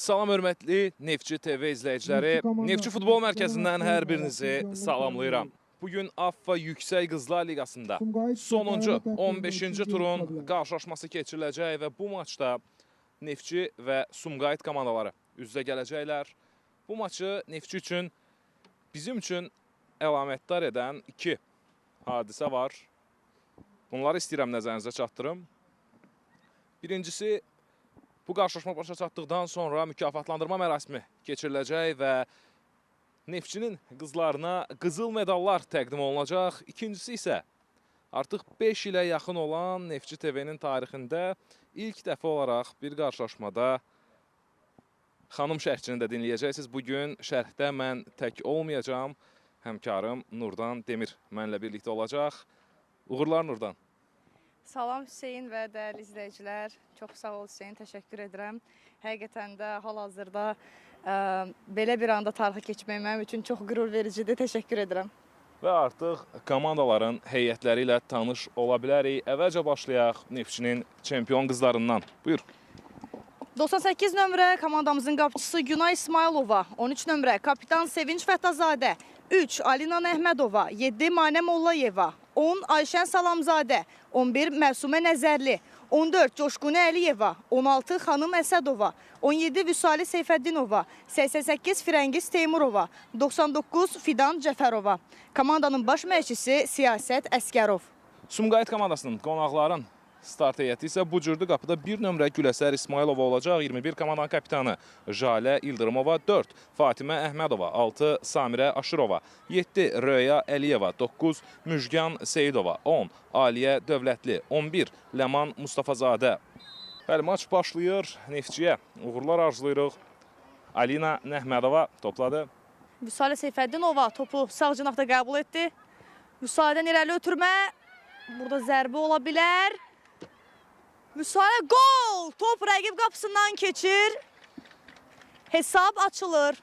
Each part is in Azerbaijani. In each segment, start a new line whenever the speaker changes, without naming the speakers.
Salam hörmətli Neftçi TV izləyiciləri. Neftçi Futbol Mərkəzindən hər birinizi salamlayıram. Bugün AFFA Yüksək Qızlar Liqasında sonuncu 15-ci turun qarşılaşması keçiriləcək və bu maçda Neftçi və Sumqayıt komandaları üz-üzə gələcəklər. Bu maçı Neftçi üçün, bizim üçün əlamətdar edən iki hadisə var. Bunları istəyirəm nəzərinizə çatdırım. Birincisi, bu qarşılaşma başa çatdıqdan sonra mükafatlandırma mərasimi keçiriləcək və Neftçinin qızlarına qızıl medallar təqdim olunacaq. İkincisi isə artıq 5 ilə yaxın olan Neftçi TV-nin tarixində ilk dəfə olaraq bir qarşılaşmada xanım şərhçini də dinləyəcəksiniz. Bugün şərhdə mən tək olmayacağam. Həmkarım Nurdan Demir mənlə birlikdə olacaq. Uğurlar Nurdan.
Salam Hüseyn və dəyərli izləyicilər. Çox sağ ol Hüseyn, təşəkkür edirəm. Həqiqətən də hal-hazırda belə bir anda tarixə keçmək mənim üçün çox qürur vericidir. Təşəkkür edirəm.
Və artıq komandaların heyətləri ilə tanış ola bilərik. Əvvəlcə başlayaq Neftçinin çempion qızlarından. Buyur.
98 nömrə komandamızın qapıçısı Günay İsmayılova, 13 nömrə kapitan Sevinç Fəttazadə, 3 Alina Əhmədova, 7 Manə Mollayeva, 10 Ayşən Salamzadə, 11 Məsumə Nəzərli, 14 Coşqunə Əliyeva, 16 Xanım Əsədova, 17 Vüsali Seyfəddinova, 88 Firəngiz Teymurova, 99 Fidan Cəfərova. Komandanın baş məşqçisi Siyasət Əsgərov.
Sumqayıt komandasının qonaqların start heyəti isə bu cürdür. Qapıda 1 nömrə Güləsər İsmayılova olacaq, 21 komandanın kapitanı Jalə İldırımova, 4 Fatimə Əhmədova, 6 Samirə Aşırova, 7 Röya Əliyeva, 9 Müjgan Seyidova, 10 Aliyə Dövlətli, 11 Ləman Mustafazadə. Bəli, maç başlayır. Neftçiyə uğurlar arzulayırıq. Alina Nəhmədova topladı.
Vüsalə Seyfəddinova topu sağ cinahda qəbul etdi. Vüsalədən irəli ötürmə. Burada zərbə ola bilər. Vüsalə gol! Top rəqib qapısından keçir. Hesab açılır.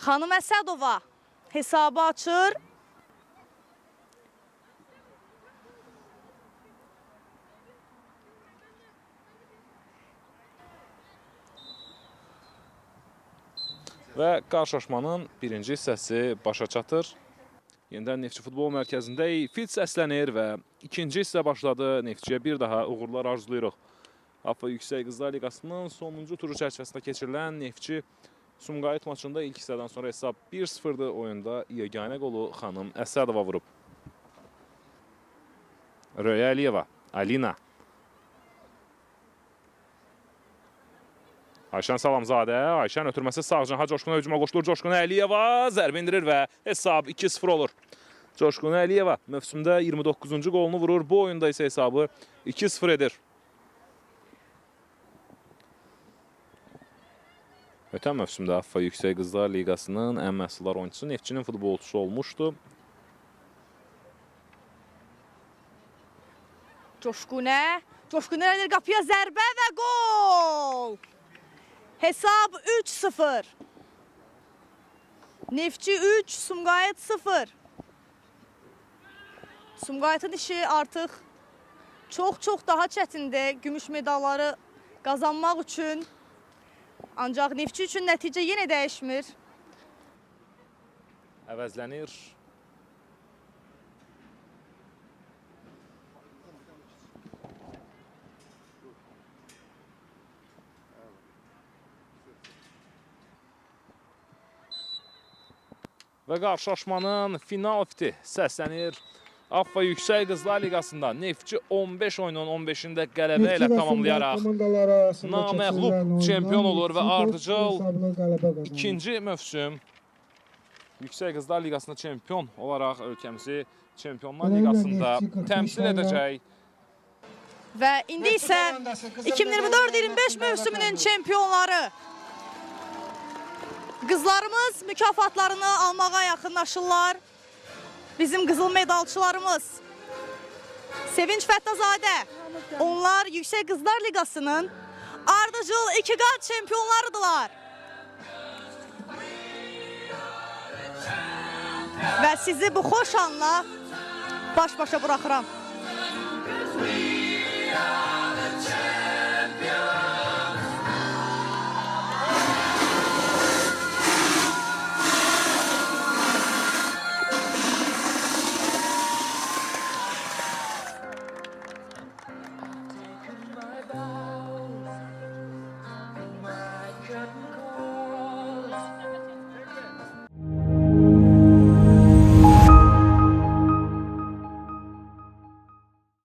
Xanım Əsədova hesabı açır.
Və qarşılaşmanın birinci hissəsi başa çatır. Yenidən Neftçi Futbol Mərkəzində fit səslənir və ikinci hissə başladı. Neftçiyə bir daha uğurlar arzulayırıq. AFFA Yüksək Qızlar Liqasının sonuncu turu çərçivəsində keçirilən Neftçi Sumqayıt maçında ilk hissədən sonra hesab 1-0-dır. Oyunda yeganə qolu Xanım Əsədova vurub. Röya Əliyeva, Alina. Ayşən Salamzadə, Ayşən ötürməsi sağ cinaha Coşquna hücuma qoşulur. Coşqun Əliyeva zərbə indirir və hesab 2-0 olur. Coşqun Əliyeva mövsümdə 29-cu qolunu vurur. Bu oyunda isə hesabı 2-0 edir. Ötən mövsümdə AFFA Yüksək Qızlar Liqasının ən məhsuldar oyunçusu Neftçinin futbolçusu olmuşdu.
Coşqunə, Coşqun Əliyeva qapıya zərbə və qol! Hesab 3-0. Neftçi 3, Sumqayıt 0. Sumqayıtın işi artıq çox-çox daha çətindir gümüş medalları qazanmaq üçün. Ancaq Neftçi üçün nəticə yenə dəyişmir.
Əvəzlənir. Və qarşılaşmanın final fiti səslənir. AFFA Yüksək Qızlar Liqasında Neftçi 15 oyunun 15-də qələbə ilə tamamlayaraq naməğlub çempion olur və ardıcıl ikinci mövsüm Yüksək Qızlar Liqasında çempion olaraq ölkəmizi Çempionlar Liqasında təmsil edəcək.
Və indi isə 2024-25 mövsümünün çempionları qızlarımız mükafatlarını almağa yaxınlaşırlar. Bizim qızıl medalçılarımız Sevinç Fəttazadə. Onlar Yüksək Qızlar Liqasının ardıcıl iki qat çempionlarıdırlar. Və sizi bu xoş anla baş-başa buraxıram.